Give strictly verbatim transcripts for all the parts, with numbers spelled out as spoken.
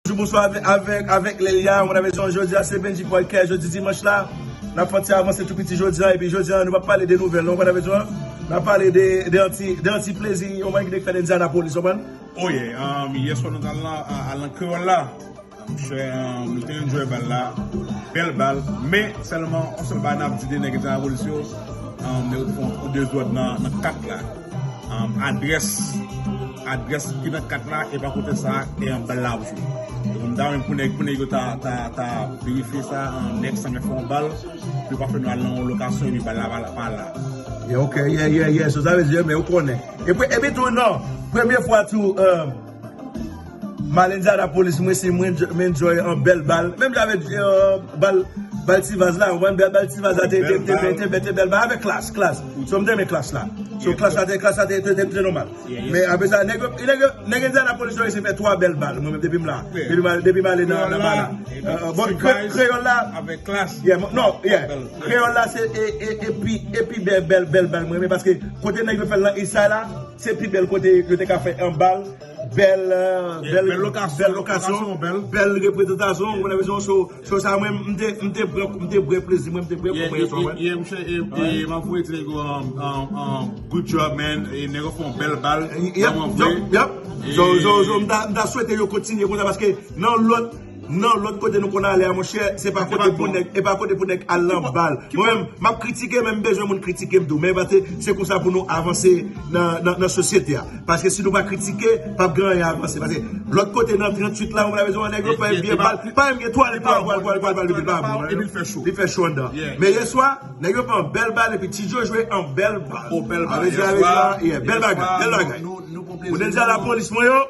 Bonjou, bonswa avèk, avèk, avèk Lelia. Ou konn sa m vle di, jodi a se Benji Podcast, jodi dimanch la. N ap fè yon ti avanse tou piti jodi a, epi jodi a nou p ap pale de nouvèl, non, ou konn sa m vle di, n ap pale de, de yon ti, de yon ti plezi, yon bagay ki te fèt Indianapolis, ou konprann? Oh yeah, um, yè swa nou t al nan, al nan Kreyòl la. Monchè, um, nou te enjoy bal la. Bèl bal. Men, sèlman, yon sèl bagay n ap di de nèg Indianapolis yo, um, nèg yo te fè yon kou dezòd nan, nan kat la. Um, adrès, adrès ki nan kat la, e pa kote sa, e an bal la ap jwe. Donk, m ta renmen pou nèg, pou nèg yo ta, ta, ta verifye sa, um, nèg sa men fè yon bal, pou yo pa fè nou al nan yon lokasyon, epi bal la pa la, pa la. Yeah, ok, yeah, yeah, yeah. So, sa vle di, men ou konnen. Epi, epi tou, non, premye fwa tou, um, m al Indianapolis, mwen se mwen, mwen enjoy an bèl bal. Menm jan avèk, euh, bal, bal Ti Vaz la, ou konprann, bèl bal Ti Vaz la te, te, te, te, te, te bèl bal avèk Klass, Klass. So, m te renmen Klass la. So, Klass la te, Klass la te, te, te, te nòmal. Men apre sa, nèg yo, nèg yo, nèg Indianapolis yo resi fè twa bèl bal. Mwen menm depi m la, depi m al, depi m ale nan, nan bal la. Euh, bon, Kreyòl la. Avèk Klass. Yeah, non, yeah. Kreyòl la se e, e, e pi, e pi bèl, bèl, bèl bal mwen renmen paske kote nèg yo fè l nan East Side la, se pi bèl kote yo te ka fè an bal. Bèl, euh, bèl, bèl lokasyon, bèl lokasyon, bèl reprezantasyon, ou konprann, so, so sa mwen, m te, m te pran, m te pran plezi mwen, m te pran kou mwen yè swa, wè. Yeah, monchè, e, e, m ap voye ti nèg yo, um, um, um, good job, man. E nèg yo fè yon bèl bal, vrèman vre. Yep, yep. So, so, so, m ta, m ta swete yo kontinye konsa, paske nan lòt, nan lòt kote nou konn ale a, monchè, se pa kote pou nèg, e pa kote pou nèg al nan bal. Mwen menm, m ap kritike, men m bezwen moun kritike m tou. Men paske se konsa pou nou avanse nan, nan, nan sosyete a. Paske si nou pa kritike, p ap gen anyen avanse. Paske lòt kote nan tranntuit la, ou konprann, nèg yo fè vye bal, pa menm gen twa, li pa, pa, pa, pa, li pa bon, epi l fè cho. Li fè cho anndan. Men yè swa, nèg yo fè yon bèl bal, epi Ti Djo jwe yon bèl bal. Oh, bèl bal. Avè di, avè di, yeah, bèl bagay, bèl bagay. Moun Indianapolis mwen yo,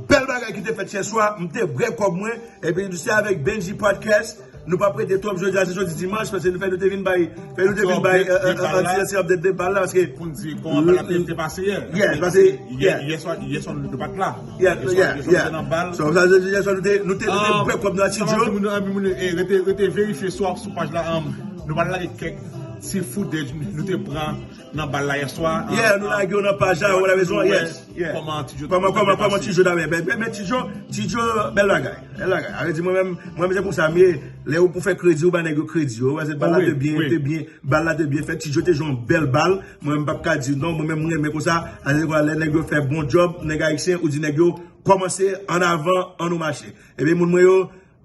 bèl bagay ki te fèt yè swa, m te bwè kòb mwen, epi se avèk Benji Podcast. Nou p ap rete twòp jodi a, se jodi dimanch, paske nou fè nou te vin bay, fè nou te vin bay, euh, euh, euh, ti, ti update de bal la, paske pou n di kòman bal la te, te pase yè. Yeah, paske, yeah, yè swa, yè swa nou pa t la. Yeah, yè swa, yeah, yè swa nou te nan bal. So, sa vle di yè swa nou te, nou te, nou te bwè kòb nan Ti Djo. Moun, moun, eh, rete, rete verifye sou, sou paj la, um, nou pa lage kèk ti footage nou te pran nan bal la yè swa. Yeah, nou lage yo nan paj la, ou la bezwen, yes, yeah. Kòman Ti Djo, kòman, kòman, kòman Ti Djo ta, men, men, men Ti Djo, Ti Djo, bèl bagay, bèl bagay. Avè di mwen menm, mwen menm se konsa m ye. Lè ou pou fè kredi, ou ba nèg yo kredi yo. Ou wè se bal la te byen, te byen, bal la te byen fèt. Ti Djo te jwe yon bèl bal. Mwen menm m p ap ka di non, mwen menm m renmen konsa. Alè, lè nèg yo fè bon djòb, nèg ayisyen, ou di nèg yo kòmanse, an avan, an nou mache. Ebyen moun mwen yo,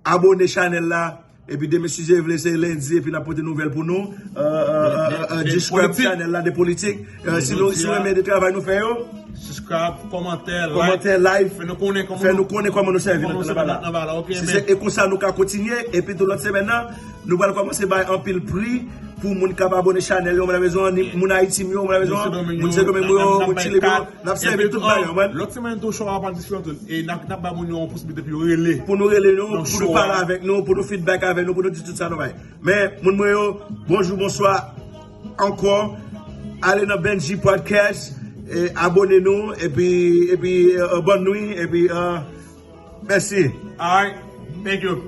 abone chanèl la. Epi demen si Dye vle se lendi, epi n ap pote nouvèl pou nou. Euh, euh, euh, euh, euh, de, de, de describe politik. Chanèl la de politik. Euh, si nou, si nou renmen de travay nou fè yo. Subscribe, kòmantè, like. Kòmantè, like. Fè nou konnen kòman, fè nou konnen kòman nou sèvi nan, nan bal la. Ok, si se, e konsa nou ka kontinye, epi tou lòt semèn nan, nou pral kòmanse bay anpil pri pou moun k ap abone chanèl yo, mwen bezwen, ni moun Ayiti m yo, mwen bezwen, moun Sendomeng yo, moun Chili yo. N ap sèvi tout bagay, ou konprann? Lòt semèn tou, show a pral diferan tou. E n ap, n ap ba moun yo yon posiblite pou yo rele. Pou nou rele nou, pou nou pale avèk nou, pou nou feedback avèk nou, pou nou di tout sa nou bay. Men, moun mwen yo, bonjou, bonswa ankò. Ale nan Benji Podcast, e abone nou, epi, epi, euh, bòn nwi, epi, euh, mèsi. All right. Thank you.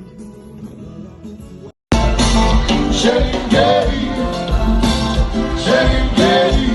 Cheri m geri, cheri m geri,